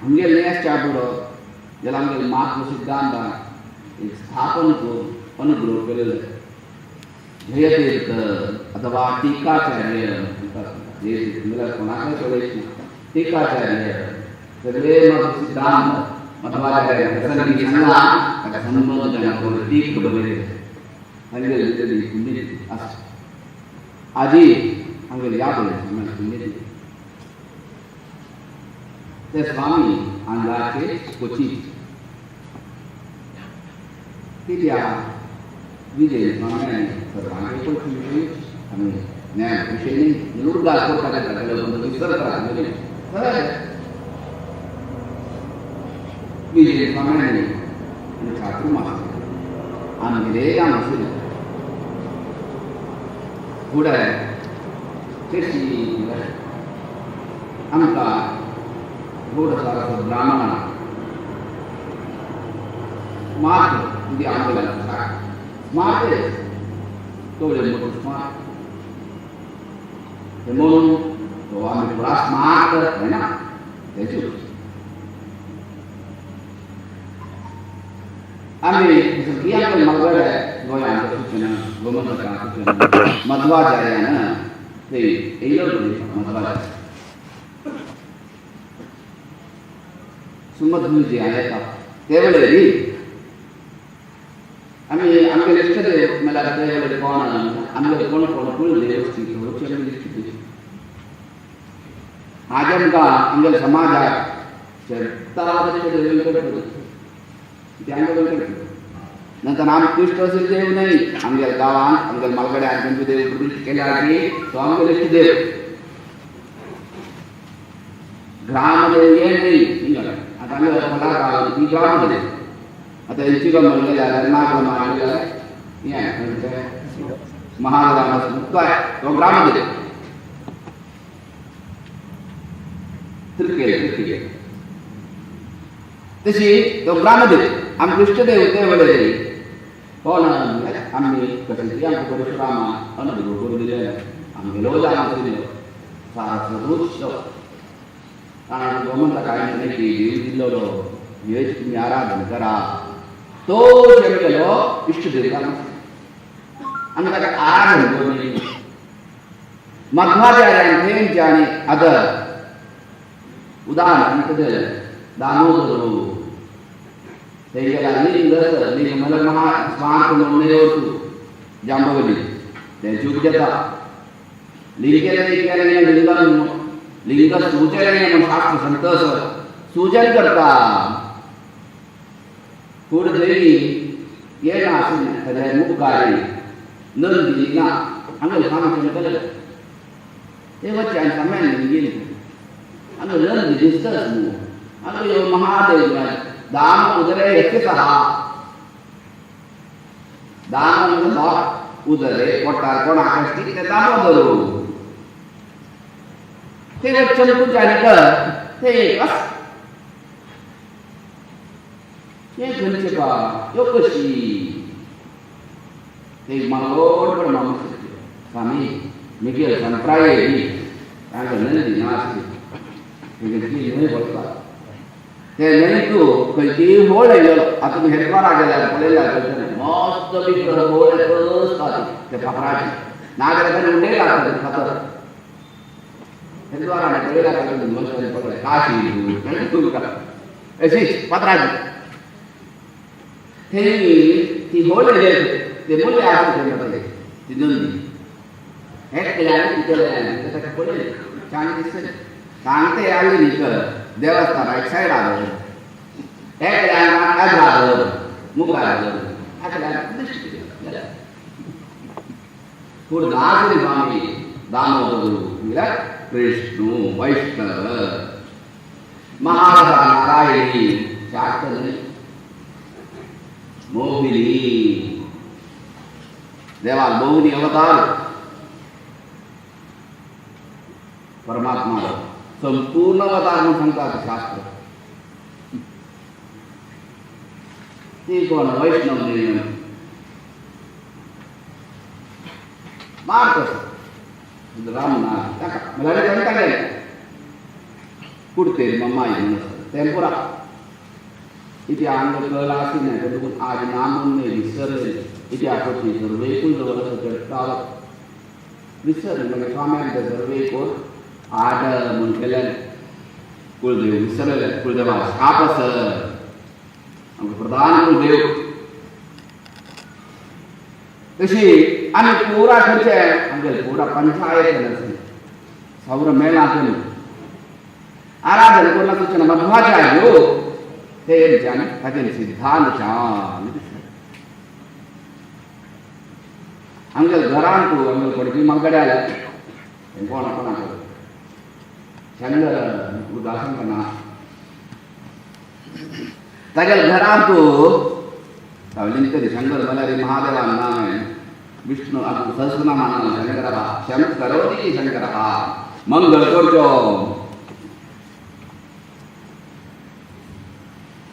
आमगेले नेस्ट बुडो जाल्यार आमगेले मातृ सिद्धांतान एक स्थापन करून अनुग्रह केलेलो. जयतीर्थ अथवा टीकाचार्य म्हणटात. जयतीर्थ म्हणल्यार कोणाकय कळयत ना. टीकाचार्य सगळे मातृ सिद्धांत मध्वाचार्य प्रसंगी सांगला ताका संबंद टीक बरयले हांगेले भितर पुण्यतिथी आसा. आजी हांगेले याद पुण्यतिथी. ते स्वामी आंध्राचे कोची कित्याक विजय स्वाम्यान सर्वांचे पयशे विशय आमी ज्ञान विशय न्ही उडगास करपाचे सगळे विसरतात. विजय स्वाम्यानी आनी चातुर्मास आमगेले आसले फुडें चडशी आमकां गौड सारस्वत ब्राह्मणां स्मार्ट म्हणजे आमगेले स्मार्ट थोडे मोठे स्मार्ट ते म्हणून तो आमी पुरा स्मार्ट है ना तेचूच आमी सगळी आमगे मालगडे गोंयांत सूचना गोमंतकां सूचना मध्वाचार्यान ते येयलो मध्वाचार्य सुमध्वजी येता ते वेळेर आमी आमगेले इश्टदेव म्हणल्यार ते वेळेर कोण आमगेले कोण कोण कुळदेव होची आमी इश्टदेव. आज आमकां आमगेल्या समाजाक इश्टदेव वेंकटपती ते आमगेले वेंकटपती. नंतर आमी इश्ट अशे देव न्हय आमगेल्या गांवांत आमगेल्या मालगड्यान खंयचो देव प्रतिश्ठा केल्या की तो आमगेलो इश्टदेव. ग्रामदेव हे न्हय. आतां आमी फला गांव ही ग्रामदेव. आतां हेंची गमन गेल्यार एर्नाकुलम गेल्यार हें खंयचें महाग्राम तो ग्रामदेव त्रिकेल त्रिकेल तशी तो ग्रामदेव आमकां इश्टदेव ते वेळेर कोण आमी कशें आमकां परशुरामान अनुग्रह करून दिले आमगेलो जावन आशिल्लो सारस्वतूच कारण गोमंतकाय की देव दिल्लो हेच तुमी आराधन करा तो आमगेलो इश्टदेव आमी ताका आराधन करून मध्वाचार्यान थंयच्यानी अदर उदाहरण दिलें दामोदर थंय गेला लिंग लिंग म्हणल्यार महा स्मार्ट म्हणून वस्तू जांबवली तें चूक जाता. लिंगेन लिंगम लिंग सूचने म्हणून शास्त्र संत सूचन करता. फुडें थंय येना आशिल्लें ताच्या मुखार नंदी ना हांगा स्वामी केलें ते वच्चे आनी स्वाम्यान गेली हांगा नंदी दिसताच न्हू. हांगा ह्यो महादेव दाम उदरे यस्य सः दाम म्हणजे उदरे पोटार कोणाक आसती ते दामोदर ते वच्चन पूजानी कर ते अस हें खंयचें बा ह्यो कशी ते मालवड माणूस स्वामी मिगेल संप्राये तांकां नंदी ना आसली न्हंय भरता ते न्हंय तूं खंयची होळ येयलो. आतां तुमी हेरद्वारा गेल्यार पळयल्यार कळटलें मस्त विग्रह होळ आसता ते फातराची नाजाल्यार थंय उडयला फातर हेरद्वारा पळयल्यार कळटलें मस्त पळय काशी तुमकां अशीच फातराची थंय ती होळ येयली ते मुले आसा ते ती नंदी एकल्यान तितल्यान ताका पळयलें छान दिसलें सांगते आसली न्ही कर देवस्थान एक सायड आसलो एकल्यान आदर मुखार एकल्यान दृश्टी फुडें दासरी स्वामी दामोदर म्हळ्यार विष्णु वैष्णव महाराजा नारायणी शाक्त न्हय मोहिनी देवान मोहिनी अवतार परमात्मा संपूर्ण अवतार म्हणून सांगतात शास्त्र. ती कोण वैष्णव न्हय मार्क राम ना ताका म्हळ्यार तांकां गेलें कुडतेर मम्माई म्हणून आसा तें पुरा इथे अंग कला अशी नाही तर आज नाम नाही विसरले इथे आठवत नाही सर्वे कुल जवळ असं चढताव विसरले म्हणजे स्वाम्यांचे सर्वे कोण आठ म्हणून केल्याने कुलदेव विसरले कुलदेवा शाप आमकां प्रधान कुलदेव तशी आमी पुरा खंयचे आमगे पुरा पंचायत सौर मेळा आराधन कोणाला सूचना मध्वाचार्य ते जाने ताचे सिद्धांत छान दिसता. आमगे घरांत आमगे पणजी म्हाका आयले कोणा कोणाक शंकर उदासन ना तागेल्या घरांत लिंकरी शंकर मलारी महादेवान नाम विष्णु सहस्रनाम शंकर शम करोति शंकर मंगल करचो.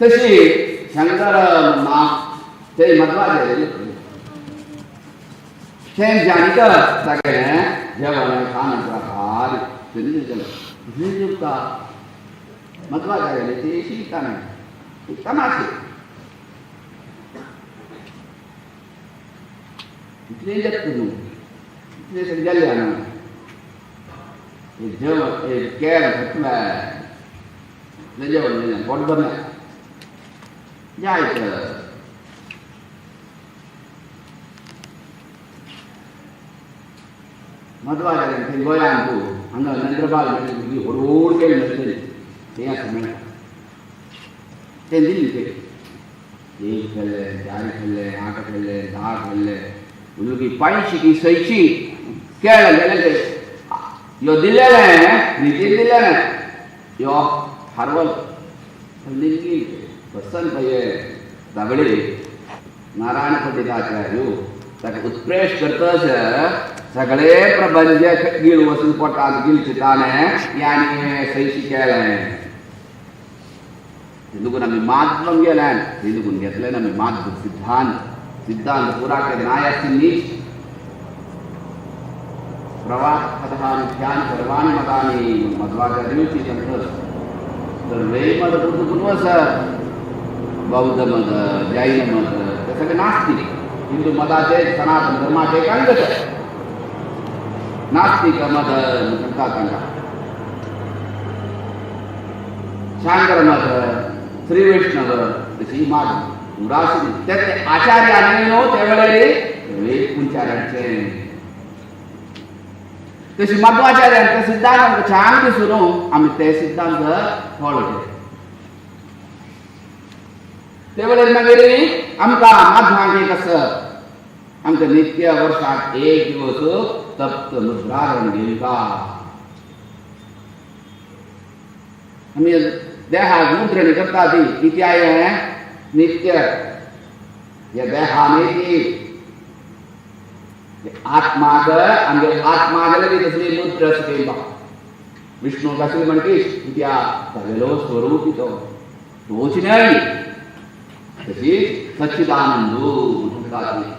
तशी शंकर मा ते मध्वाचार्य ते जाणीत तागेलें जेवण खाण प्रकार जेवता मध्वाचार्य ते शिकता नाही तमाशे इतले जगत न्हू इतले सगळें जाल्लें न्हू जेवण केळ घातलें इतलें जेवण जालें पोट भरलें जायत. मध्वाचार्य थंय गोंयांत तूं हांगा नंद्रबाग भुरगीं व्हड व्हड केळ मेळटली थंय आसा मेळटा तें दिल्ली ते एक खेळ्ळे चार खेळ्ळे 8 खेळ्ळे 10 खेळ्ळे भुरगीं 5 की 6 केळ गेले ते यो दिलेलें नितीन दिलेलें यो हरवल लिंगी बसन पये तागडे नारायण पंडिताचार्य ताका उत्प्रेष करतच सगळे प्रबंध गिळ वसून पोटात गिळचे ताणें यानी सैशी केलें. हिंदूकून आमी माध्यम गेल्यान हिंदूकून घेतलें आमी माध्यम सिद्धांत सिद्धांत पुरा केले नायासी नीच प्रवाह ध्यान सर्वाणी मतानी मध्वाचार्यूची तंत्र सर्वे मत पुनर्वस बौद्ध मत जैन मत ते सगळे नास्तिक हिंदू मताचे सनातन धर्माचे एक अंगच नास्तिक मत म्हणतात तांकां शांकर मत श्री वैष्णव तशी मात उराशी ते आचार्य आनी न्हू ते वेळेर कुंचार्यांचे तशी मध्वाचार्यांचे सिद्धांत आमकां छान दिसून आमी ते सिद्धांत फॉलो केले. ते वेळेर मागीर आमकां माध्वांक एक आसा आमकां नित्य वर्साक एक दिवस तप्त मुद्रारण घेवका आमी देहाक मुद्रणी करता ती कित्याय नित्य ह्या देहाने ती आत्माक आमगे आत्मा जाल्यार ती तसली मुद्रा आसा विष्णू कसली म्हणटीश कित्याक तागेलो स्वरूप तो तोच न्हय तशी सच्चिदानंद म्हणटा ती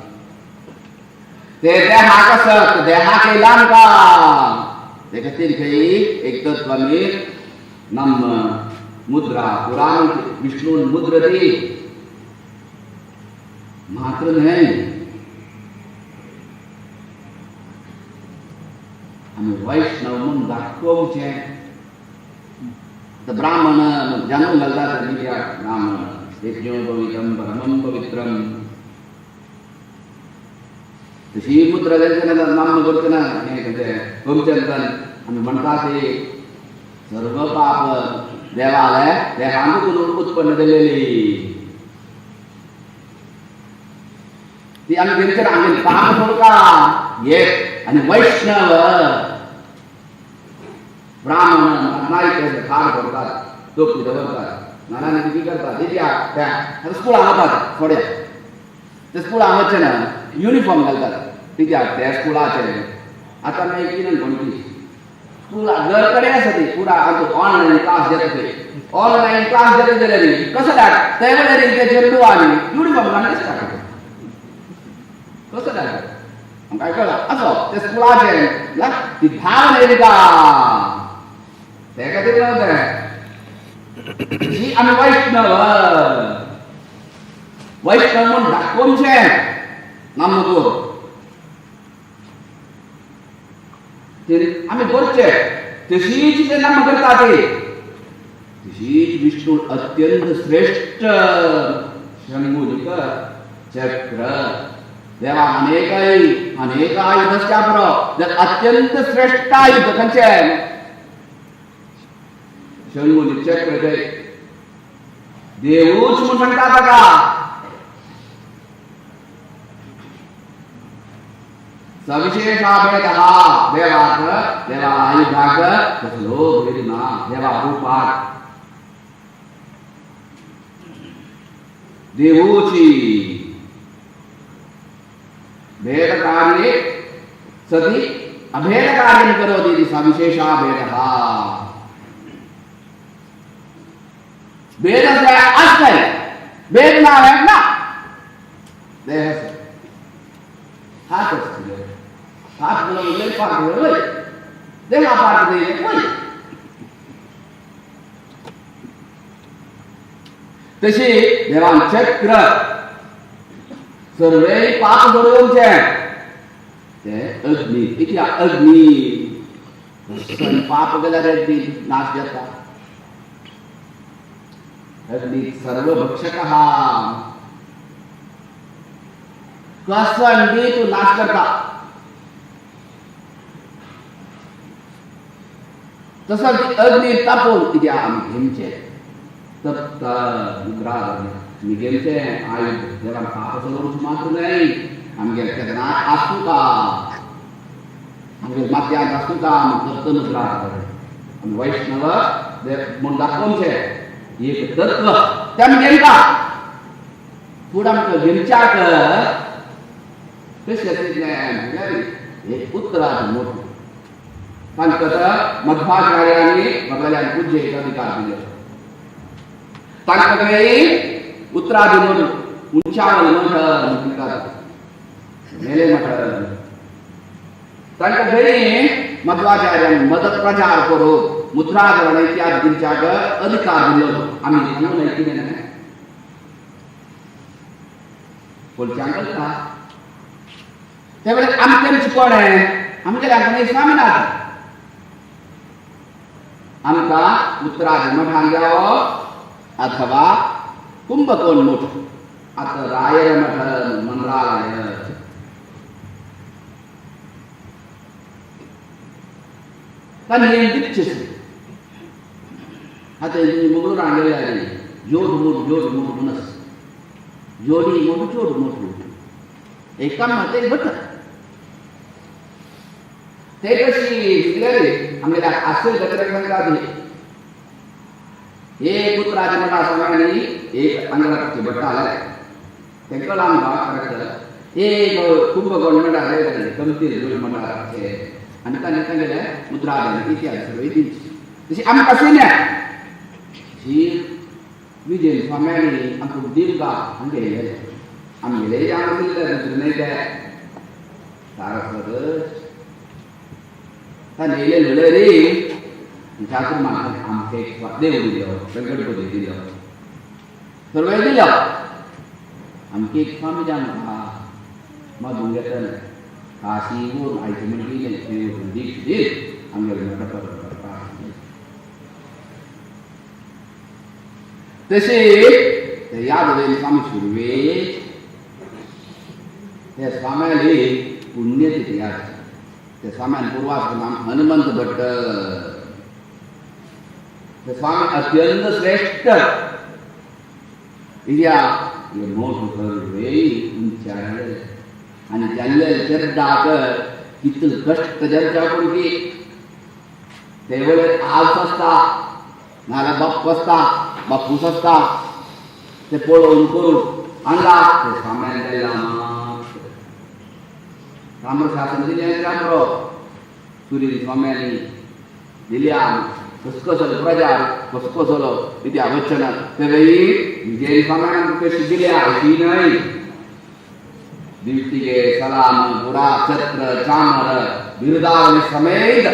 ते देहाक आसत देहाक येयला आमकां ते खातीर खंय एक तत्व आमी नम मुद्रा पुराण विष्णून मुद्र ती मात्र न्हय आमी वैष्णव म्हूण दाखोवचें. ब्राह्मण जन्म घालतात ब्राह्मण यज्ञोपवीतं परमं पवित्रं तशी मुद्रा तेंचे नाम करचें ना हें कितें गोमचंदन आमी म्हणटा ते सर्व पाप देवाले देहांतून उत्पन्न जालेली ती आमी घेवचे ना आमगे पाप सोडका एक आनी वैष्णव ब्राह्मण नाईक खार करतात टोपी दवरतात नानांनी कितें करतात कित्याक त्या आतां स्कुलाक वतात थोडे ते स्कुलाक वचचे ना युनिफॉर्म घालतात कित्याक ते स्कुलाचे आतां मागीर कितें कोणती स्कुला घर कडेन आसा ती पुरा आतां ऑनलायन क्लास घेता थंय ऑनलायन क्लास घेता जाल्यार कसो धाड ते वेळार ते चेडू आनी युनिफॉर्म घालून दिसता कसो धाड आमकां कळ्ळा असो ते स्कुलाचे ती भावना येयली का ते खातीर न्हू तें तशी आमी वैष्णव वैष्णव म्हूण दाखोवचें नामको आमी करचे तशीच ते नाम करता ते तशीच विष्णू अत्यंत श्रेष्ठ शंभुलिक चक्र देवा अनेकय अनेक आयुधस्य बरो अत्यंत श्रेष्ठ आयुध खंयचें शंभुलिक चक्र ते देवूच म्हूण सांगता ताका. सविशेषाभेदः देवाक देवा आयुधाक कसलो भेद ना देवा रूपाक देवूची भेदकार्ये सति अभेदकार्यं करोति इति सविशेषाभेदः. भेदस्य अस्ति भेद ना है ना देहस्य हात असले हात बोलून पाक वय देहा पाक दे वय. तशी देवान चक्र सर्वे पाप बरोवचे ते अग्नी इतल्या अग्नी पाप गेल्यार अग्नी नाश जाता. अग्नी सर्व भक्षकः कसं बी तूं नाश करता. तसोच अग्नी तापोवन कित्याक आमी घेवचें तप्त मुद्रा आमी घेवचें आयुध देवान पाप सोडूंक मात्र न्हय आमगेर केन्ना आसूं का आमगेर माथ्यांत आसूं का आमी तप्त मुद्रा आमी वैष्णव म्हूण दाखोवचें एक तत्व तें आमी घेवता. फुडें आमकां घेवच्याक कशें म्हणल्यार एक उतराचें मोठें तांकां मध्वाचार्यांनी वगल्यान पूजेक अधिकार दिलो. तांकां उतरादी मठ उंचावल मठ म्हणटात मेले मठ. तांकां थंय मध्वाचार्यान मदत प्रचार करून मुद्राधरण इत्यादी दिवच्याक अधिकार दिलो. आमी सांगू न्हय कितें न्हय पळच्याक करता त्या वेळेर आमचें कोण आहे आमगेले आमकां स्वामीनाथ आमकां उतरादी मठान जावो अथवा कुंभकोण मठ आतां रायर मठ मंत्रालय तांणी दिवचें. आतां मंगळूरान गेल्यार जोड मोठ जोड मोठ म्हणस जोडी मोठ जोड मोठ एका मत एक भट ते कशी शिकलेली आमगेल्या आसेल गत्र सांगता एक उतराचे मठा स्वाम्यांनी एक अंगराचे भट्ट आले तेंका आमकां करेक्ट एक कुंभकोण मठ आसले कमतीर जोड मठाचे आनी तांणी तांगेले मुद्रा इतिहास सगळी दिवची. तशी आमकां सिन्या ही विजय स्वाम्यांनी आमकां दिवका हांगे येयले आमगेले हांगा दिल्ले दुसरे न्हय ते सारस्वत तांणी येयले म्हणल्यार चातुर्मासान आमकां एक देव दिलो वेंकटपती दिलो सर्वे दिलो आमकां एक स्वामी आमकां मधून घेतले काशी वरून आयचे म्हणटी थंय वचून दीक्ष दीत आमगेले करता. तशी ते याद स्वामी सुरवेक ते स्वाम्याली पुण्यतिथी याद ते स्वाम्यान पूर्वाचं नाम हनुमंत भट्ट. ते स्वामी अत्यंत श्रेष्ठ इत्या हे मोठो सर्वे उंचाडले आनी जाल्ले चेड्डाक कितले कश्ट जावच्या पडकी ते वेळेर आल्स आसता नाजाल्यार बाप्प आसता बापूस आसता ते पळोवन करून हांगा ते स्वाम्यान दिला मात्र ताम्रशासन दिलें बरो सुरीन स्वाम्यांनी दिल्या कसकसलो प्रजा कसकसलो कित्या वचन ते विजय स्वाम्यान कशी दिल्या अशी न्हय. दिवटिगे सलाम पुरा छत्र चामर बिरुदावली समेत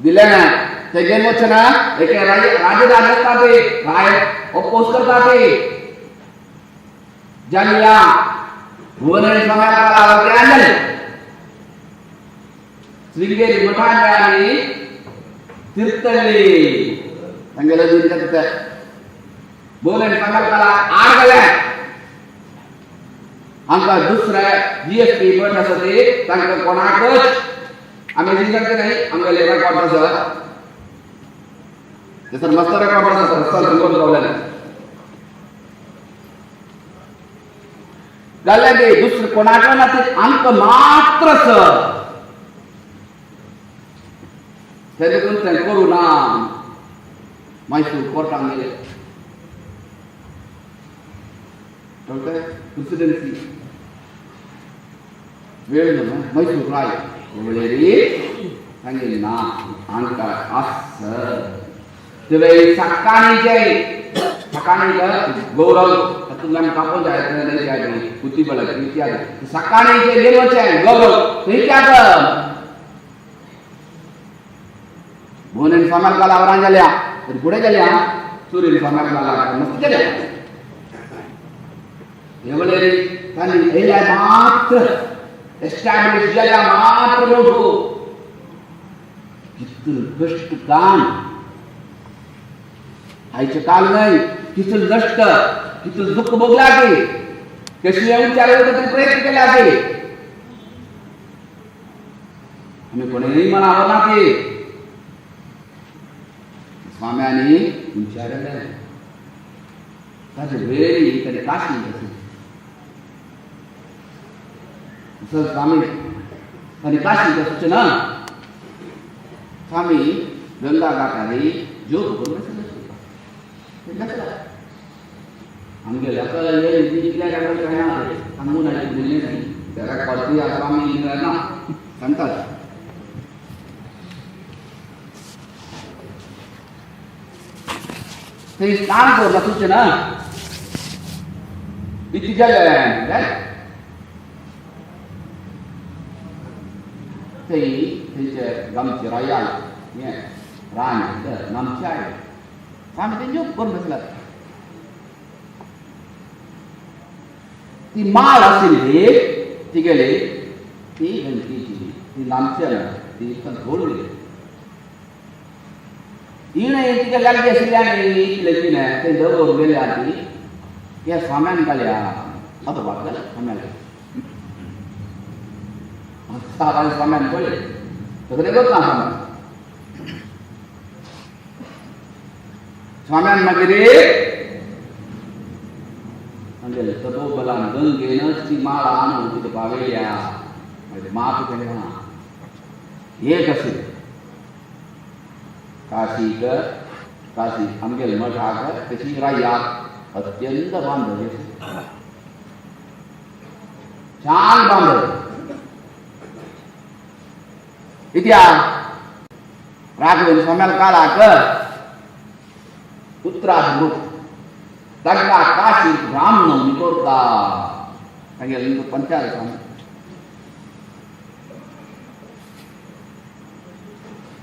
दिलें. ते घेवन वचना एके राजधानी आसता ते राय ओपोज करता ते जालिया भुवनेश्वर स्वाम्याला ते आणले शृंगेरी मठांत आनी तीर्थहಳ್ಳಿ तांगेले ते भुवनेश्वर स्वाम्याला आड घाले आमकां दुसरे जीएसटी मठ आसा ते तांकां कोणाकच आमी सांगते न्ही आमगेले रेकॉर्ड आसा ते मस्त रेकॉर्ड आसा रस्त्यार रावले जाल्यार ते दुसरे कोणाक ना ते आमकां मात्र सर ते देखून तें करूं ना मैसूर कोर्टान गेले कळ्ळें प्रेसिडेन्सी वेळ ना मैसूर राय वेळेरी सांगेल ना आमकां आस तुवें सकाळीचे सकाळी गौरव तातूंतल्यान कापून जाय जाय बुद्धी बळ इत्यादी सकाळीचे गेलोचे गौरव थंयच्याक भुवनेन स्वाम्याक वरां जाल्या तर फुडें गेल्या सुरीन स्वाम्याक मस्त गेल्या हे वेळेर तांणी येयल्या मात्र एस्टॅब्लिश जाल्या मात्र मोठो कितलं कष्ट काम आयचे काल न्हय कितलं नष्ट कितलं दुःख भोगला की कशी विचार तरी प्रयत्न केले की आमी कोणीय मनावर ना ते स्वाम्यांनी विचारलें ताजे वेळी तरी काशी तशी स्वामी ताणी काशी सूचना स्वामी गंगा घाटारी जोग करून बसले आमगेले आतां हे इतल्या काय ना सांगून बोलले नाही त्याला कॉलती स्वामी ना सांगतात ते स्नान करून सूचना इति जालें ते थंयचे गांवचे रायाल हें रान नामचे आयले स्वामी तें जोग करून बसल्यात ती माळ आशिल्ली तिगेली ती गंगेची ती लांबची ती धोड गेली हिणें तिका लागली आशिल्ली आनी इतलें तिणें थंय दवर गेल्या ती ह्या स्वाम्यान घाल्या आतां वाट घाल्या स्वाम्यान स्वाम्यान पळय सगळें करता स्वाम्यान स्वाम्यान मागीर सांगलें तपोबलान गंगेनच ती माळ आणून तिथं पावयल्या मागीर माफ केलें ना एक आशिल्लें काशीक काशी आमगेले मठाक तशी रायाक अत्यंत बांधव छान बांधव इतिहास राघवेंद्र स्वाम्याला काळाक उत्तराभिमुख तांकां काशी रामनवमी करता तांगेले पंचायत स्वामी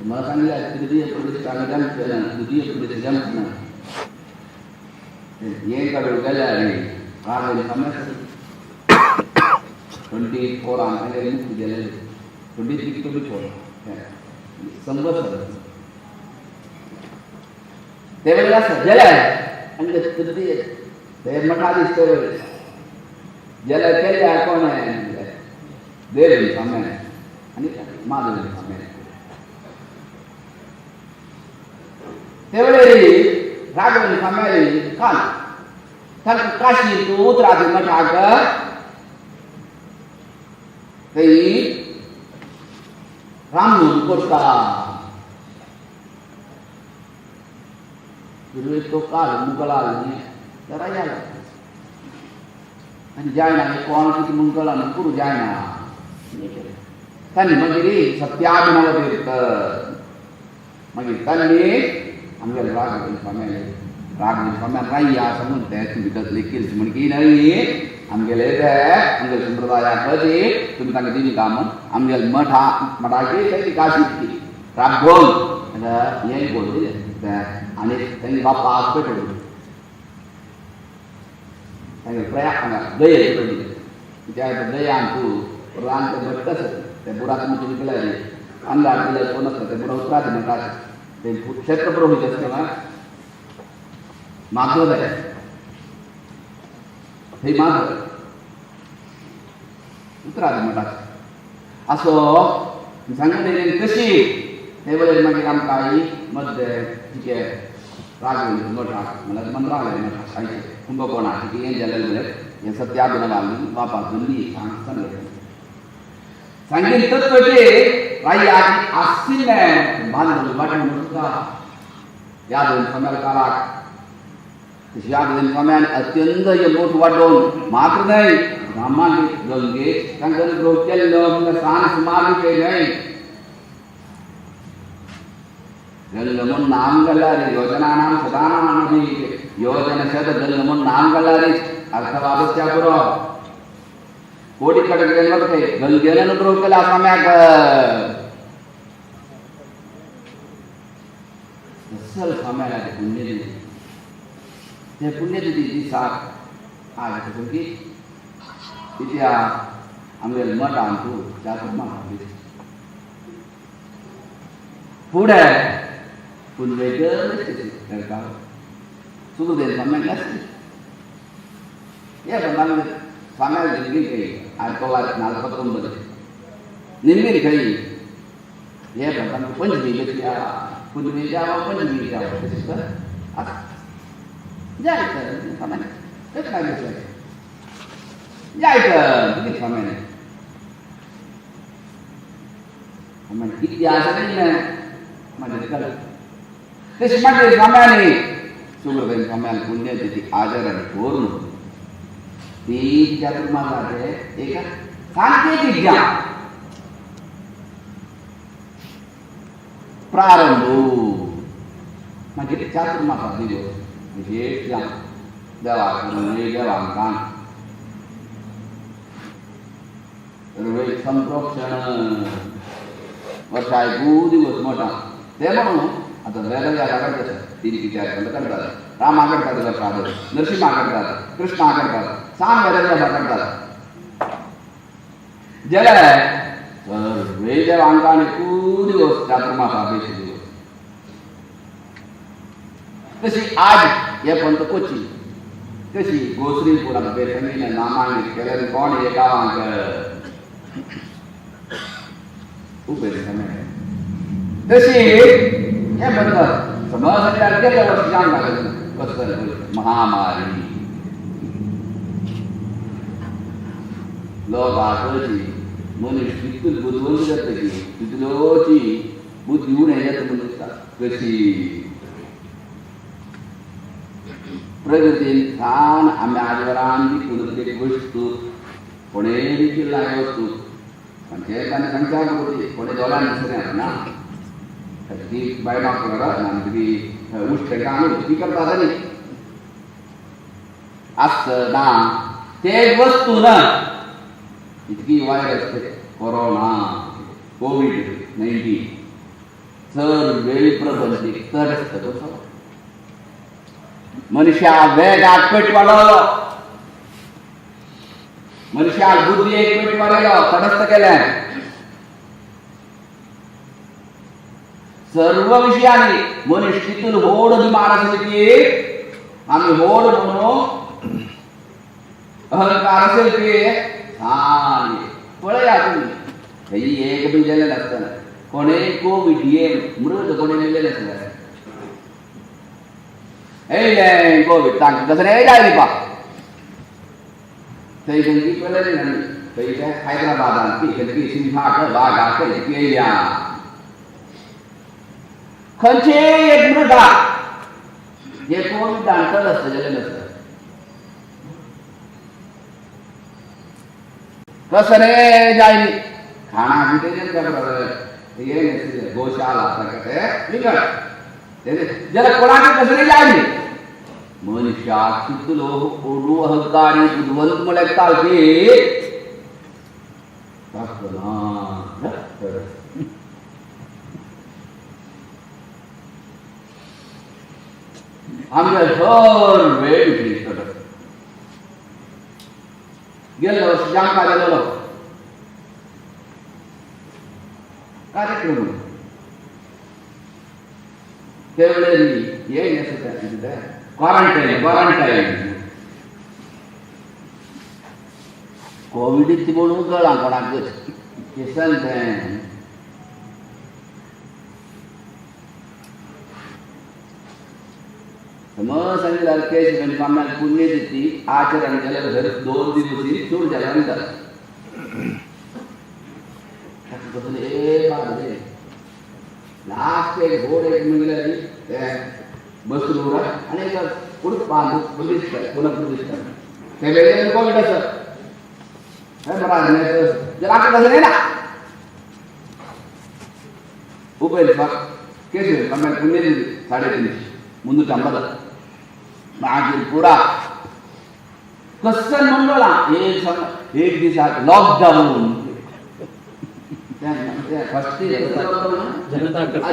मला सांगितलं तृतीय प्रतिष्ठा द्वितीय प्रतिष्ठा हे काडून गेल्यार राघवेंद्र स्वामी 24 तांगेले मुक्ती गेलेले 23 24 संवत्सर ते वेळेला गेले आनी तृतीय ते मठाधीश ते वेळे गेले केले कोण देवेंद्र स्वामी आनी माधवेंद्र स्वामी ते वेळेर राघवेंद्र स्वामी काल तांकां काशी उत्तरादी मठाक थंय रामनवमी करता सुरवेक तो काल मुगलाल न्ही जरा जालो आनी जायना कोण कितें म्हूण कळना करूं जायना तांणी मागीर सत्याभिनव तीर्थ मागीर तांणी आमगेले राघवेंद्र स्वाम्याले राघवेंद्र स्वाम्यान राय्या सांगून ते तुमी तसले केली म्हण की न्हय आमगेले ते आमगेले संप्रदायाक ती तुमी तांकां दिली काम आमगेले मठा मठाची ती काशी ती राघवन हें करून दिलें आनी तांणी बाप्पा पेटोवन तांगे प्रयाग हांगा दये पेटोवन दिलें. कित्याक दयान तूं रान तें भट्ट आसता तें बुराक म्हणून केल्यार अंगार दिल्यार कोण आसता तें बुरा उतरात म्हणटात ते क्षेत्र पुरोहीत आसतना माधव जाय थंय माधव उतरात म्हणटात असो सांगून येयलें कशी ते वयर मागीर आमकां ही मध्य जिके राघवेंद्र मठाक म्हणल्यार मंत्रालय मठाक आयचे कुंभकोणा जिके हें जालें म्हणल्यार हें सत्याभिनवान बापा दिल्ली सांगलें सांगीन तत्वचे रायाक आशिल्लें बांदून वाटून सुद्दां ह्या दोन स्वाम्याल काळाक ह्या दोन स्वाम्यान अत्यंत हे मोठ वाडोवन मात्र न्हय ब्राह्मण गंगे तांकां अनुग्रह केल्लो म्हणल्यार सान सुमार विशय न्हय. गंग म्हूण नाम घाल्यार योजनानां शतानां योजन शत गंग म्हूण नाम घाल्यार अर्थवादस्या पुरो कोटी कडे वता गंगेन अनुग्रह केला स्वाम्याक असल स्वाम्याला ते पुण्य दिली ते पुण्यतिथी दिसाक आज कसं की तिच्या आमगे मठान तूं चातुर्मास फुडें पुनवेक सुखदेव स्वाम्याक आसली हे पण स्वाम्याला निमगीर खंय 1949 निमगीर खंय हे पण पंचमी घेतल्या पुनवेच्या पंचमीच्या तशें तर आसा जायत स्वाम्याने तेच काय दिसलें जायत कितें स्वाम्याने स्वाम्याने कितें आसा तें मागीर कळ तशें मागीर स्वाम्याने सुब्रतेन स्वाम्यान पुण्यतिथी आचरण करून ती चातुर्मासाचे एक सांकेतिक ज्ञान प्रारंभ मागीर चातुर्मासा दिवस विशेष ज्ञान देवाक देवांकान संप्रोक्षण वर्षा एकू दिवस मोठा ते म्हणून आतां वेगवेगळ्या करतात तीन कित्याक करतात रामा करतात प्रसाद नरसिंहा करतात कृष्णा करतात साम वेगवेगळ्या करतात जाल्यार सर्वे देवांकान एकू दिवस चातुर्मासा बेश दिवस तशी आज हे पंत कोची कशी गोसरी पुरात बेसंगीन नामांगीत केल्यार कोण हे गांवांक उबें समय तशी हे बंद समज गेल्या वर्षी जाम लागलें कसं महामारी लोकांची मनीस कितलो बुदवंत जाता की तितलोची बुद्धी उणें जाता म्हणून दिसता कशी प्रगतीन सान आमी आजवरान विकून एक वस्तू कोणें विकिल्ला वस्तू म्हणजे ताणें सांगच्या होती कोणे दोळ्यान दिसना ना ती बायलां ना ती उश्ट आमी ती करता न्ही आसना ते वस्तू ना इतकी वायरस कोरोना कोविड-19 सर्वे प्रबंधित तर तो मनुष्या वेगात पेट वाडवलो मनुष्याक बुद्धी एक पेट वाडयलो तटस्थ केलें सर्व विषयांनी मनीस तितून व्हड अभिमान आसले की आमी व्हड म्हणून अहंकार असेल की सान पळया तुमी ही एक बी जालें नासतना कोणें कोवीड येवन मृत कोणें मेल्लें नासलें येयलें कोवीड तांकां कसलें येयलें पा थंय खंयची पळयलें न्ही थंय ते हैदराबादान ती खंयची सिंहाक वागाक येयल्या खंयचे एक मृगा हे कोविडान तडस्त जालें नासता कसं रे जायनी खाणा कितें हे गोशाला ताका ते विकट जाल्यार कोणाक कसं रे जायनी मनुष्याक कितलो ओडू अहंकारी बुदवंत म्हळ्यार तालकी आमच्या हर वेळ गेल्लो जांका गेलेलो कार्यक्रम ते वेळेर हे आसता क्वारंटायन क्वारंटायन कोविड म्हणून कळा कोणाकच केसन तें समज सांगितलं केश आम्हाला पुण्यतिथी आचरण केल्यावर घर 2 दिवशी सूट झाल्यानंतर लास्ट एक घोड एक मिळाली बसलो आणि कुठं पाहतो पुन्हा दिसतं ते वेगळे कोविड असं बरं जरा कसं नाही ना उभे केस आम्हाला पुण्यतिथी 350 350 मागीर पुरा कसं म्हणला एक दिसाक लॉकडाऊन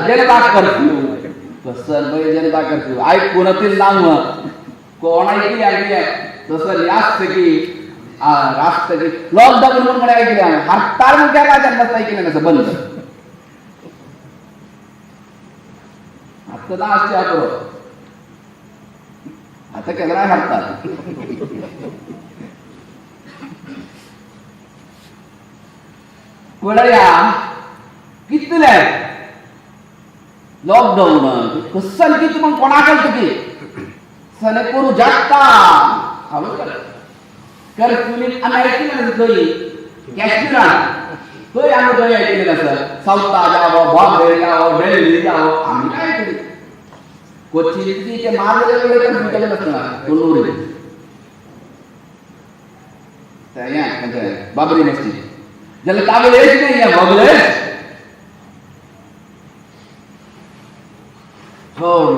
जनता कर्फ्यू कसं बाई जनता कर्फ्यू ऐकून नाव कोण ऐकली ऐकली तसं यास्त की रास्त की लॉकडाऊन म्हणून कोणी ऐकले हरताळ म्हणून काय राजांना ऐकलं नसं बंद आता लास्ट आता केंद्रा हरताळ पळया कितले लॉकडाऊन कसं किती मग कोणाक तुकी सने करू जाता हांवें कर्फ्यू आमी ऐकलें खंय काश्मीरान खंय आमी खंय ऐकलें आसा सावथा जावो बॉम्बे जावो दिल्ली जावो आमी काय ऐकली कोची ते मार्ग कर्फ्यू केलें आसता कोल्लूर हें बाबरी मस्जिद जाल्यार तागेलेच नाही हें भोगलेच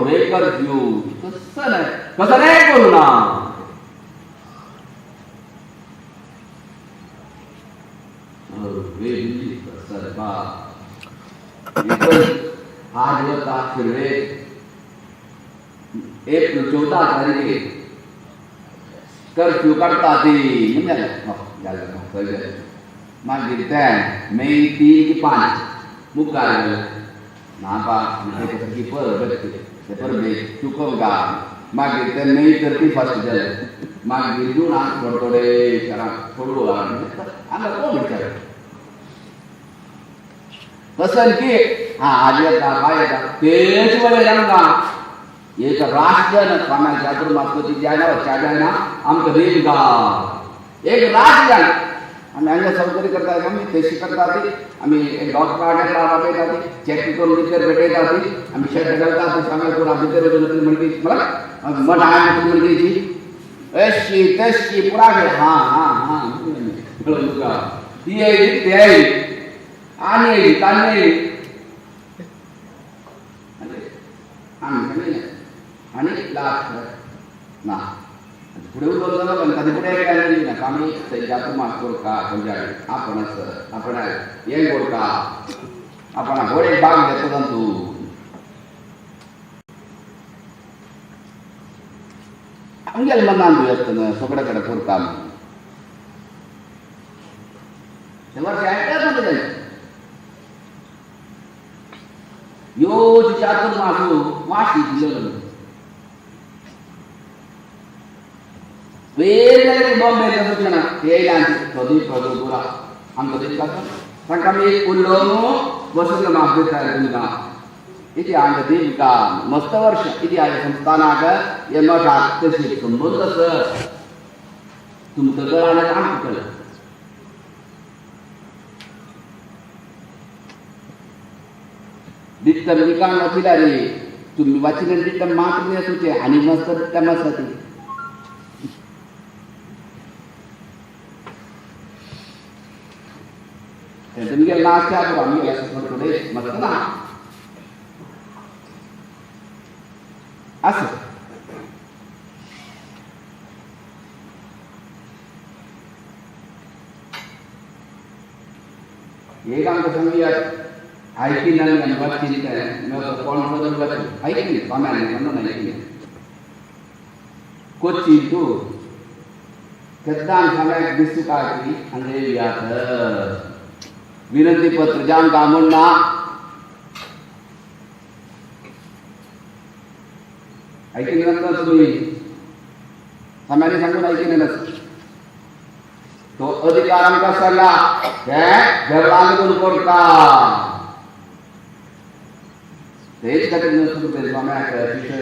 वे कर्फ्यू कसं नाही कसं नाही करू ना वे कसं आज वता फिरवे एप्रिल 14 तारीख कर्फ्यू काडटा ती जालें मागीर तें मे 3 की 5 मुखार नापा की परब ते परबेक चुकोवंक मागीर ते मे 31 जालें मागीर जुनाक थोडे थोडे शहरांत थोडो हांगा कोण विचार कसं की हा आज येता काय येता तेच वेळेर आमकां एक राष्ट्र स्वाम्या चातुर्मास जायना वच्चा जायना आमकां देवगा एक राष्ट्र जायना आमी हांगा सौकर्य करतात आमी तशी करतात आमी एक डॉक्टर आपयतात चॅक करून भितर भेटयतात आमी शर्ट घालतात स्वाम्या पुरा भितर वचून म्हणकी मला मठ हांगा म्हणकीची अशी तशी पुरा हां हां हां तुका ती आयली ते आयली आनी आयली तान्नी आयली आमी आनी लास्ट ना पुढे उलोवप पण ताजे फुडें काय ना आमी चातुर्मास करता पंजाबी आपण आपण हें करता आपण घोडे बाग घेता तूं आमगेले मनान आसतना सगळे कडेन करता ते वर्ष आयकलां तुजें योच चातुर्मास वाशी दिलो वेगवेगळे बॉम्बे सूचना ते सदी पुरा आमकां दिसता तांकां आमी उलोवन बसून माफ दिता तुमकां इति आमकां दिवका मस्त वर्ष इति आयज संस्थानाक हे मठाक तशी संबंद आसा तुमकां कळ्ळें आमकां कळ्ळें दित्तम निकान वाचिला रे तुम्ही वाचिले दित्तम मात्र न्ही आसूचें आनी मस्त दित्तम आसा ती तुमगे लास्ट आमी थोडे थोडे मस्त ना असं एक आमकां सांगुया ऐकली ना आनी वाचली कोण बदल वाचली ऐकली स्वाम्यान म्हणून ऐकली कोच्चींतू केद्दान सगळ्याक दिसता की हांगा येयात विनंती पत्र जांकां म्हूण ना ऐकून नसता तुम्ही सामान्य सांगून ऐकून नसता तो अधिकार आमकां सरला हे देवळान करून करता तेच खातीर स्वाम्याक शिष्य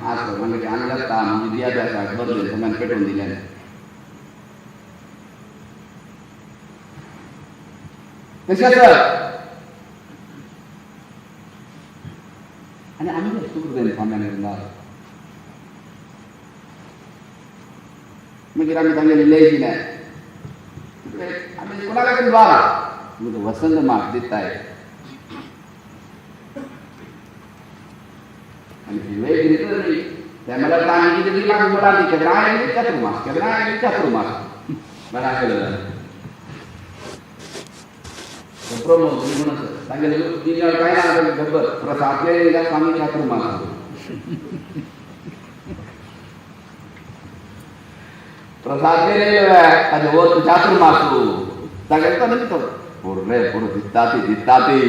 आसा म्हणजे आनी जाता विद्याभ्यासाक बदलें स्वाम्यान पेटोवन दिलें. तशें सर आनी आमी सुकृतेन स्वाम्यान मागीर आमी तांगेली लय दिलें आमी कोणाक लागून द्वारा तुमकां वसंत मास दिताय आनी वेगळी ते म्हणल्यार तांणी कितें दिलां म्हणटा ती केन्ना आयली चतुर्मास केन्ना आयली चतुर्मास बरें आसलें प्रमोद म्हणून तांगेले काय ना खबर प्रसाद स्वामी चातुर्मास प्रसाद ताजे वत चातुर्मासू तागेले तो न्ही तो पुरले पुरो दिसता ती दिसता ती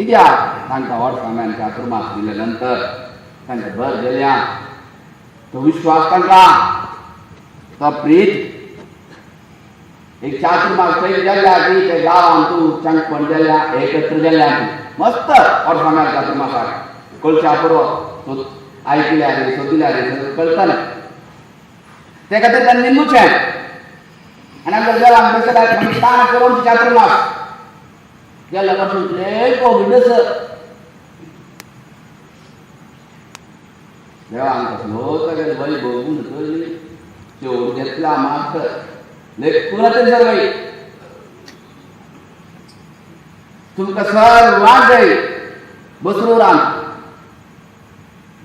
इत्याक तांकां व्हड स्वाम्यान चातुर्मास दिले नंतर तांकां भर गेल्या तो विश्वास तांकां तो प्रीत एक चातुर्मास पयलीं जाल्ल्या ती ते गांवांत तूं चांगपण जाल्ल्या एकत्र जाल्ल्या तूं मस्त व्हड स्वाम्यान चातुर्मासाक कळच्या पुरो आयकल्यार सोदिल्यार कळटा ना ते खातीर तांणी निमूचें आनी आमच्या देवान बसल्यार ताण करून चातुर्मास गेल्या वर्सां लय कोवीड देवान कसलो तागेले वैभव कळ्ळी चोर घेतला मात्र लेखून सर्वय तुमकां सर्वांक जाय बसरूरान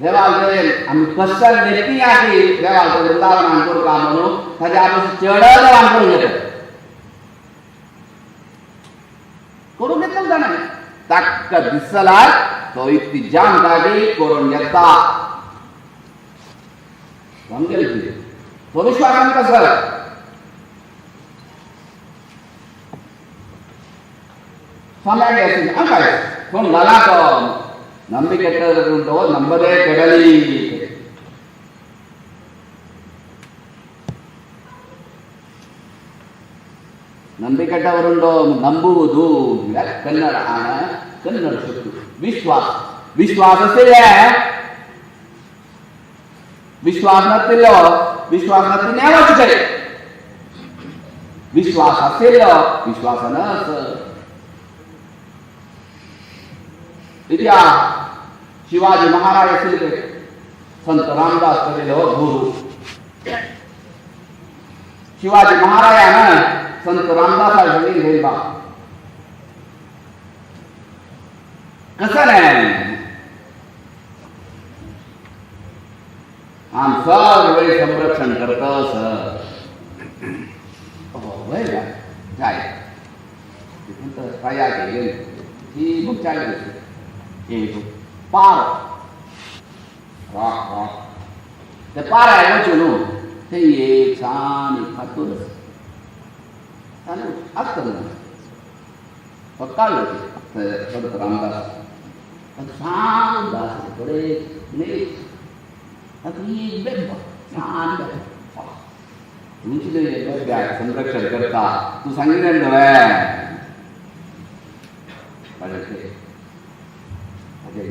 देवाक जाय आमी कश्टान घेतली आसी देवाक वृंदावनान करता म्हणून ताज्या आपस चड देवान करून घेता करून घेतलो जाणा ताका दिसलाय तो इतली जाम जागी करून घेता समजेल कितें तो विश्वास आमकां सर स्वाम्याक आमकां कोण घाला तो ನಂಬಿಕೆ ನಂಬದೇ ಕೆಡಲಿ. ನಂಬಿಕೆಟ್ಟವರುಂಡೋ ನಂಬುವುದು ಕನ್ನಡ ಕನ್ನಡ ಸುತ್ತು ವಿಶ್ವಾಸ ವಿಶ್ವಾಸಸಿಲ್ಲ ವಿಶ್ವಾಸ ನತ್ತಿಲ್ಲೋ ವಿಶ್ವಾಸ ನತ್ತಿನೇ विश्वास असेल विश्वास नस. इतिहास शिवाजी महाराज असेल ते संत रामदास केलेलो गुरु शिवाजी महाराजानं संत रामदासा जमीन घेईल बा कसं नाही आम सर्व संरक्षण करतो सर जाय तयार केले ही बुक चालली एक पार रॉक रॉक ते पार आहे वचून न्हू ते एक सान एक फातूर आसता न्हू काडलो ते संत रामदास सान दास थोडे न्ही आतां ही एक बेब्बो सान बेब्बो तुमची संरक्षण करता तूं सांगिल्लें न्हय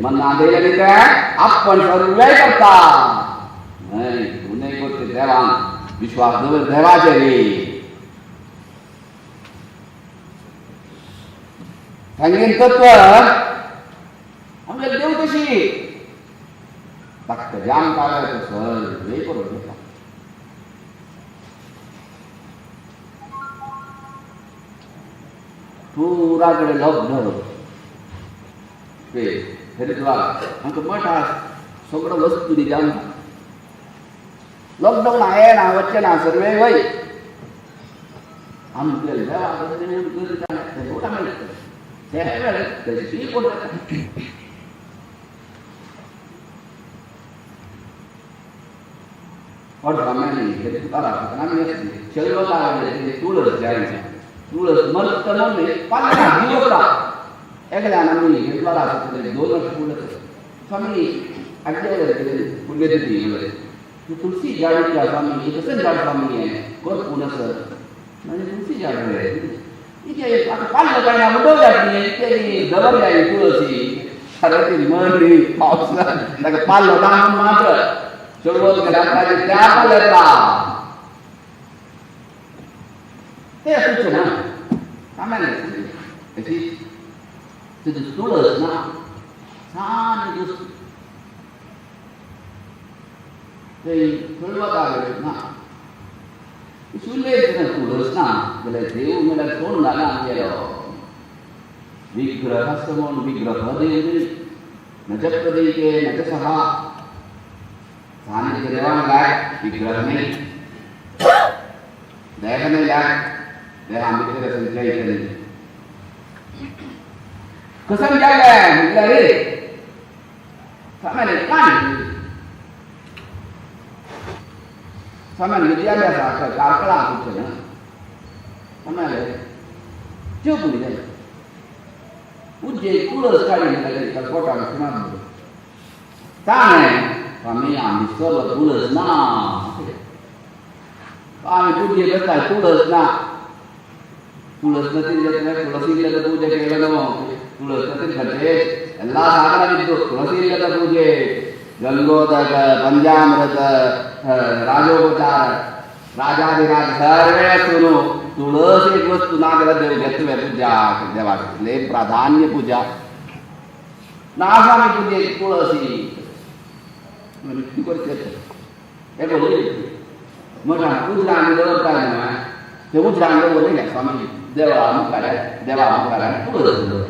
मना दिलें तें आपण सर्वे करता न्हय तूं न्हय करता देवान विश्वास दवर देवाचेर सांगीन तत्व आमगे देव तशी ताका जाम काडल्यार सर्वे करून घेता. पुरा कडेन लॉकडावन पे हरिद्वार आमकां मठ आसा सगळो वस्तू दी जावन लॉकडावन येना वचचें ना सर्वे वय आमगे तशी कोण और स्वाम्यांनी हे चलवता तुळस जायची तुळस मरत म्हणले पाच दिवसा एकल्यान आमी हेद्वारा आसतले 2 वर्ष तुळस स्वामी आज्ञा पुण्यतिथी तुलसी झाड स्वामी कसं झाड स्वामी आहे कोण पुनस म्हणजे तुलसी झाड आहे इथे आता पाल्लं काय ना उडव जाती इथे जवळ जाई तुळसी अरे ती मरी पावसा ताका पाल्लो ना मात्र चळवळ केल्या त्या पाल्याचा ते असूच ना सामान्य अशी तुझी तुळस ना छान दुसरी ते चळवत आले ना शुल्ले तुळस ना जाल्यार देव म्हळ्यार सोडून घाला आमगेलो विग्रह म्हणून विग्रह देव न च प्रतीके न च सहा सानिध्य देवान काय विग्रह नाही देह नाही लाग देह आम्ही संचय केले कसं विचारलंय म्हटलं रे सामान्य काय सामान्य विद्याभ्यास कारकळा आसूचे ना सामान्य जेव पुरी जाय उज्जे तुळस काढी म्हणटाले पोटाक सुनात ताणें स्वामी आमी सर्व तुळस ना आमी पूजे करता तुळस ना तुळस नतील ತುಳಸಿ ಇಲ್ಲದ ಪೂಜೆ ಕೇಳನು ತುಳಸಿ ನತಿಲ್ ಖರ್ಚೆ ಎಲ್ಲ ಸಾಧನವಿದ್ದು ತುಳಸಿ ಇಲ್ಲದ ಪೂಜೆ ಗಂಗೋದಕ ಪಂಚಾಮೃತ ರಾಜೋಪಚಾರ राजाधिराज सर्वे सुनो तुळस एक वस्तू ना जाल्यार देव घेतले पूजा देवाक ले प्राधान्य पूजा ना आमी पूजे तुळसी करचे मग उजरान दवरता न्हय ते उजरान दवरले स्वामी देवा मुखार देवा मुखार तुळस दवर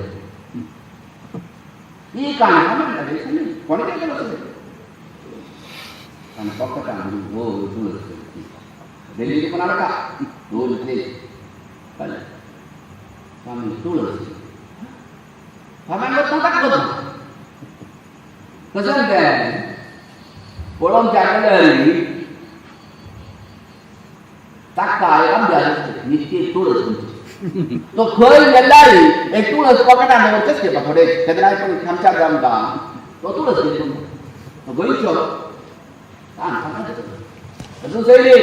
ही काणी कोणी काय केलं आणि फक्त हो तुळस दिल्ली पण आला का दोन ते स्वामी तुळस स्वामी ताकद कसं ते पळोवंक जागले ताका अभ्यास नित्य तुळस तो खंय गेल्लाय एक तुळस पॉकेटान दवरचेच घेता थोडे तेन्ना आमच्या आमकां तो तुळस घेतो तो गोंयचो अजून सैली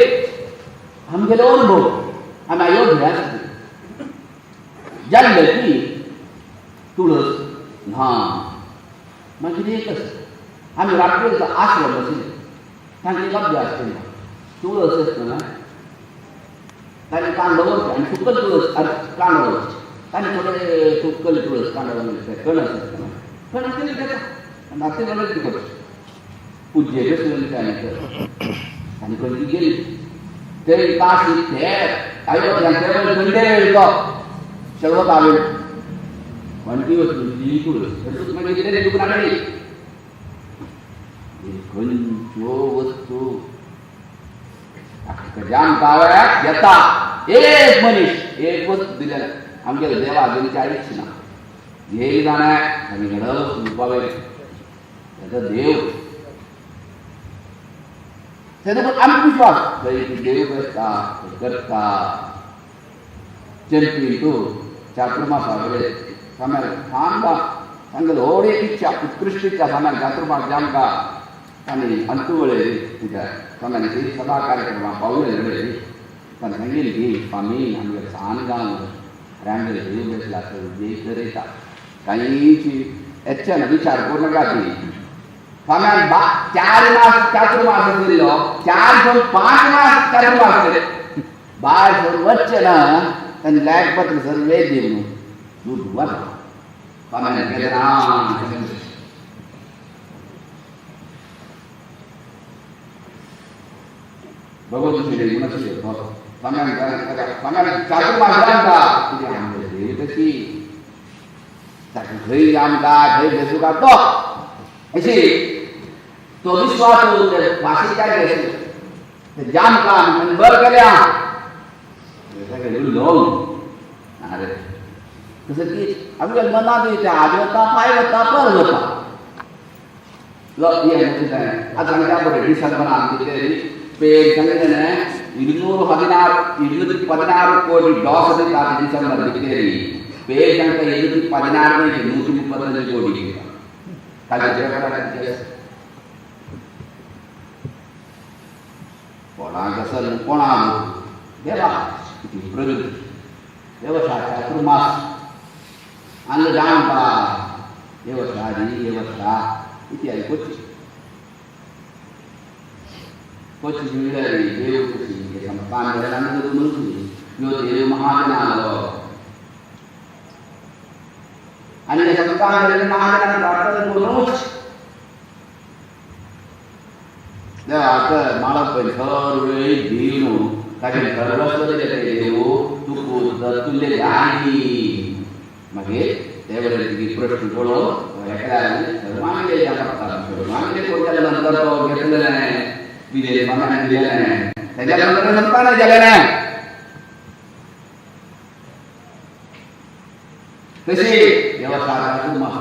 आमगेलो अनुभव आमी अयोध्या जाल्ले की तुळस ना मागीर एकच आमी रात्री आश्रम आशिल्ले तांकां एक अभ्यास केलो तुळस आसतना तांणी कान दवरचें आनी सुकल तुळस कान दवरचें तांणी थोडे सुकल तुळस कान दवरचे कणस आसतना कणस केली घेता आनी धाकटे कणस करचें पूज्य बेसून आनी आनी खंय गेली ते काशी ते अयोध्या खंय तो चळवत आले म्हणटी वचून ती तुळस मागीर कितें दुखून हाडली खंयच्यो वस्तू जाम काव्याक येता एक मनीस एक वस्तू दिलेला आमगेले देवा अजून कांयच ना घेई जाणार आमी घडव रुपावे त्याचा देव तेन्ना आमकां विश्वास देव करता करता चंपी तूं चातुर्मास वगैरे साम्याल सांगा सांगेल होड एक इच्छा उत्कृष्ट इच्छा साम्याल चातुर्मास जामका आनी अंतुवळे पूजा स्वाम्यान सभा कार्यक्रम पावले घडले पण सांगेल की स्वामी आमगे सान गांव अरे आमगेले देव बेसला देव करयता कांयची येच्चे ना विचार करूं नाका ती स्वाम्यान 4 मास चातुर्मास दिल्लो 4 सोडून 5 मास चातुर्मास केले भायर सोडून वचचे ना तांणी लायक पत्र सर्वे दिवन दूध वता स्वाम्यान केलें ना भगवत श्री गुणश्री स्वाम्यान चातुर्मास जामका कितें आमगेले देव तशी ताका खंय आमकां खंय बेसूका तो अशी तो विश्वास भाशेच्या ते जामका बरं केल्या लोन अरे तसं की आमच्या मनात येते आज वता पाय वता पर वता आतां सांगता बरें डिसर्बना आमचे स्पेन सांगितलं 216 कोटी डॉस डिसेंबर दिसतेली. स्पेन सांगता 216 135 कोटी. काल कोणाक आसा कोणाक देवा प्रगती व्यवसाय चातुर्मास अंग जाणता व्यवसाय व्यवस्था इत्यादी कोची कोची जुळल्यारी देव कशी संस्थान यो देव महाजनालो आणि संस्थान महाजना प्रार्थना करूनच देवाक माळप सर्व देव न्हू ताचे सर्वस्व दिले देव तुका तुल्ले आनी मागीर ते वेळार तुगे प्रश्न पळोवन एकल्या सर्वांगेले सर्वांगेले कोण नंतर तो घेतलें दिले स्वाम्यान दिलें त्याच्या नंतर संतान जालें ना. तशी व्यवस्था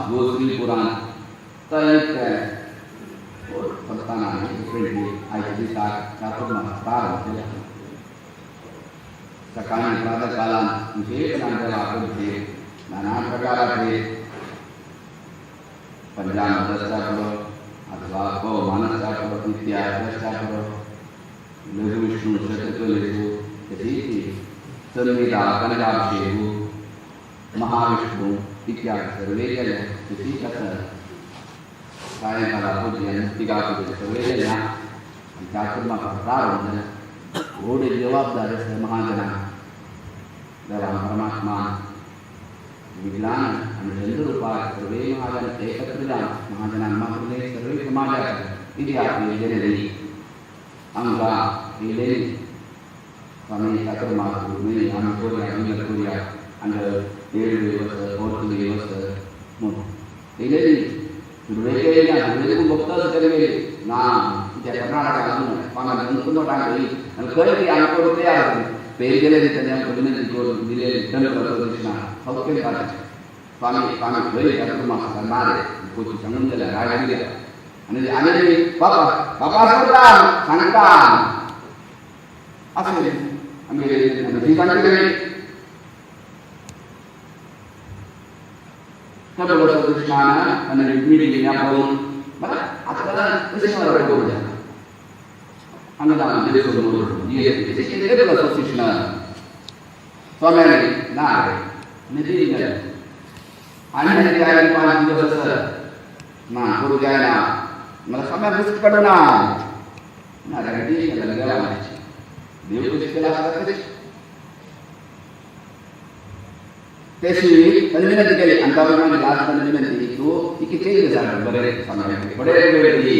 गोश्री पुराण तर संतान आयच्या दिसाक चातुर्मास प्रारंभ केला. सकाळी प्रातःकालान विशेषपणान देवाक नाना प्रकाराचे पंजाब दस्ता अथवा पवमानसा नित्या लघु विष्णु शतकलेषु तथेति संहिता कनकाभिषेकु महाविष्णु इत्यादि सर्वे जन तशीच आसा. सायंकाला पूजा टिका पूजा सर्वे जन चातुर्मास प्रारंभ जाला. व्हड जबाबदारी आसा महाजनांक. देवान परमात्मा विज्ञान आणि चंद्ररूपाक सर्वे महाजन एकत्र जावन महाजनान मात्र न्हय सर्वे समाजाक इतिहास येयलेली आमकां येयलेली स्वामी चातुर्मास न्हय आमी करुया विंगड करुया हांगा 7 दिवस 4 दिवस म्हूण येयलेली. सुरवेक येयल्या सुरवेक भक्त तरी ना कित्याक कर्नाटका अजून स्वामी दोन टांग आनी खंय ती आमी करूंक तयार आसली पेर गेले दितना आमकां विनंती करून दिले दंड सौख्य स्वामी स्वामी खंय चातुर्मास ना रे कोची सांगून दिल्या राग दिल्या आनी आनी बापा बापा करता सांगता अशें आमगे सांगले कृष्णान आनी रुक्मिणीक आपोवन बरें आतां कशें करूया हांगा कृष्ण स्वाम्याने ना रे निधी आनी ते 5 दिवस ना करू जायना मला स्वाम्या रिस्क काडू ना ना रे देव कशी केला आसता तशी तशी ताणी विनंती केली आनी ताका लास्ट ताणी विनंती तूं ती चेंज जाता बरें स्वाम्या बरें वेळ दी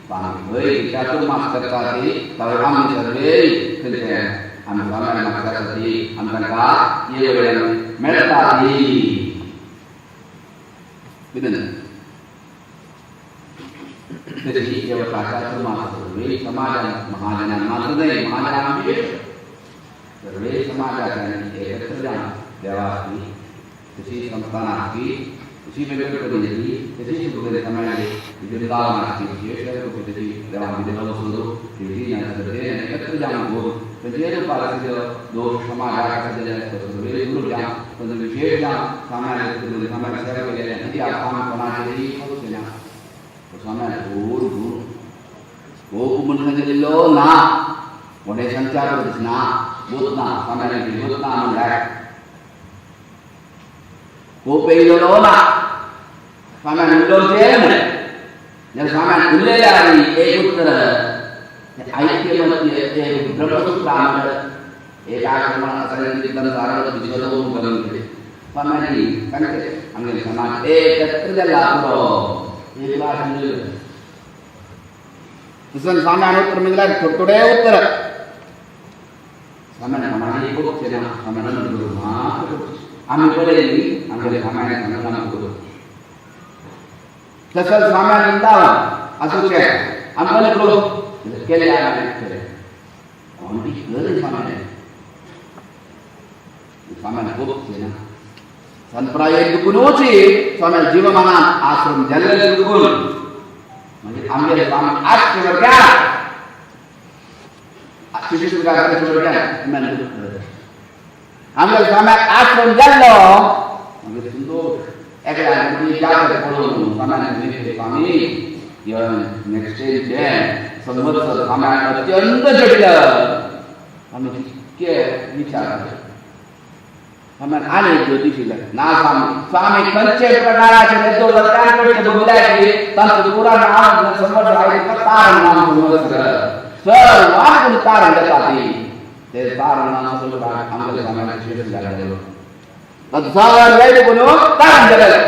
स्वामी खंय चातुर्मास करता ती ताका आमी सर्वे खंयचे आमी स्वाम्या मागता ती आमी तांकां ये वेळान मेळटा ती विनंती. तशी व्यवस्था चातुर्मास सर्वे समाजान महाजनान मात्र न्हय महाजनान सर्वे समाजाच्यान एकत्र जावन देवाची तशी संस्थान आसची तशी वेगवेगळी पद्दती तशी समाजाचे वृंदावन आसची विशेष तशी देवान देवा वसू एकत्र जावन करून तांचे रूपार आशिल्लो दोश समाजाक आशिल्ले सर्वे दूर जावन तांचो विशेष जावन समाज समाज सेवा केलेली ती आतां कोणाचेरय वचचें ना. स्वाम्यान व्हड गुण कोप म्हूण सांगिल्लो ना कोणें सांगच्या ना बोत ना स्वाम्यान बोत ना म्हणल्यार कोप येयलो ना स्वाम्यान उलोवचें म्हणलें जाल्यार स्वाम्यान उलयलें आनी एक उत्तर ऐक्यमत्य एक ब्रह्मसूत्र एकाक्रमण स्वाम्यानी सांगचे आमगे समाज एकत्र जाला पुरो एक दुसऱ्या स्वाम्यान उत्तर मिळाल्यार थोडे थोडे उत्तर स्वाम्यान कोणाक कोपचें ना स्वाम्यान मात्र आमी पळयली आमगेले स्वाम्यान सांगलां करूं तसंच स्वाम्यान वृंदावन आसूचें आमकां करूं केलें आमी केलें कोण बी कर स्वाम्यान स्वाम्यान कोपचें ना संप्राय दुखूनच स्वाम्यान जीवमानान आश्रम जाल्ले दुखून म्हणजे आमगेले स्वामी आजचे वर्गा शिशुगार आमगे स्वाम्याक आश्रम जाल्लो मागीर संतोष एकल्या जागत पळोवन स्वाम्यान स्वामी नेक्स्ट संवत्सर स्वाम्याक अत्यंत जटिल आमी तितके विचार स्वाम्यान आनी ज्योतिषी ना स्वामी स्वामी खंयचे प्रकाराचे कष्ट भोगल्याचे तांचो पुरा नाम संवत्सर आयले तारण नाम संवत्सर सर्वांक तारण जाता ती ते तारण नाम संवत्सर आमगे स्वाम्याचे शिष्य जाल्ले सर्व वैद्य कोण तारण जालें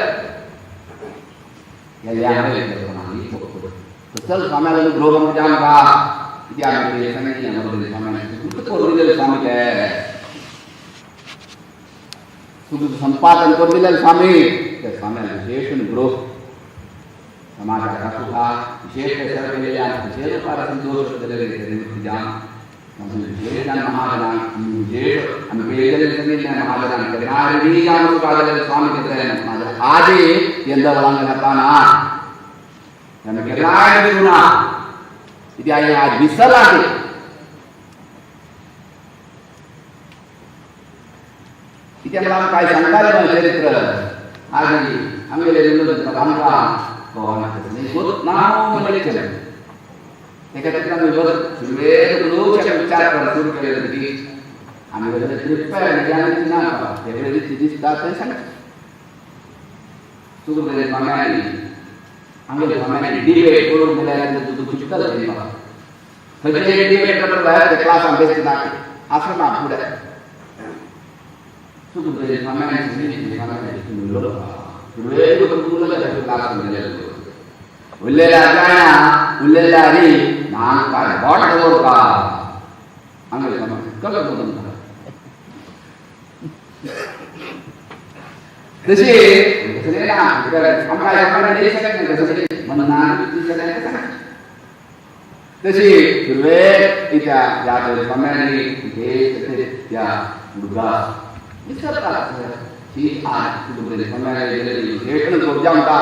चल स्वाम्याला अनुग्रह जाम का किती आम्ही सांगितलं स्वाम्याने करून दिलेलं स्वामी ते सुकृत संपादन करून दिलेलं स्वामी त्या स्वाम्याला विशेष अनुग्रह समाजाचा सुखा विशेष सेवा केलेल्या विशेष रूपार संतोष दिलेले जाम विशेष महाजनांक विशेष आमी पळयलेले सांगितलें महाजनांक केन्ना जाम सुखा दिलेले स्वामी केले आदी यंदा वळांगण येताना आमी केन्नाय दिवना कित्याक हांवें आज विसरला ते कित्याक आमकां काय सांगताले न्हय चरित्र आदी आमगेले आमकां कळना तेका खातीर आमी सुरवेक लोक विचार करप सुरू केले की आमी तृप्त ना ते दिसता थंय सांगता सुरू स्वाम्यांनी आमगे स्वाम्यांनी डिबेट करून दिल्यार तुका चुकतलें खंयचे डिबेट करता जाल्यार ते क्लासान बेश्टे नाका आश्रमा फुडें सुरू स्वाम्यांनी सुरवेक क्लासान गेलेलो उरलेल्या जाणा उरलेल्या री नान काय बोट दवरता आमगे स्वामी कलर बदलता तशी तशें ना आमकां तशी सुरवेक त्या स्वाम्यांनी त्या मुर्गा विसरतात ही आज विशेष म्हणटा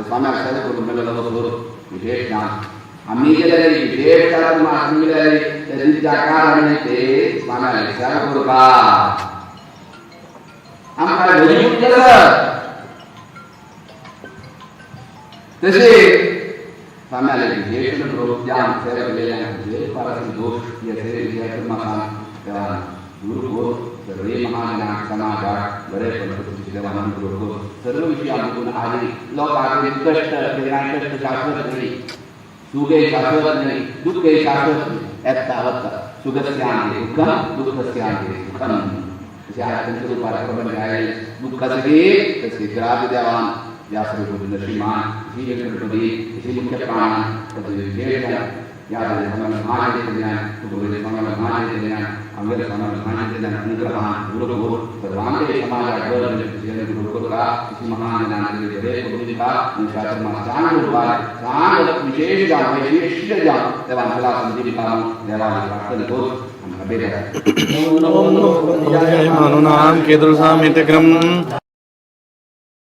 स्वाम्याक सेवा करून मेळ्ळो विशेष ज्ञान आमी गेलेले विशेष आमी गेलेले त्या कारणे ते स्वाम्याक सेवा करता आमकां गरीब केलं तशी स्वाम्याले विशेष ज्ञान सेवा केलेल्या विशेष पारासी दोष या सेवे तेव्हा गुरु सर्वे महाजनाक समाजाक बरे देवान सर्व विषयामधून आली लोकांचे कष्ट कष्ट शाश्वत नाही, सुखे शाश्वत नाही, दुःखे शाश्वत नाही. येता वता सुखस्यांते दुःखम दुःखस्यांते सुखम. तसे आज रूपात प्रबंध आहे दुःखाचे तसे ग्राह्य देवान व्यासरूप नरसिंहान श्री वेंकटपती श्री मुख्य प्राण विशेष या महाजन्यान महाजन्यान अंगद महाजन्यान अनुग्रहान गुरु सर्वांगे समाजात विशेष विशेष देवान नाम केतुर्सामितक्रम।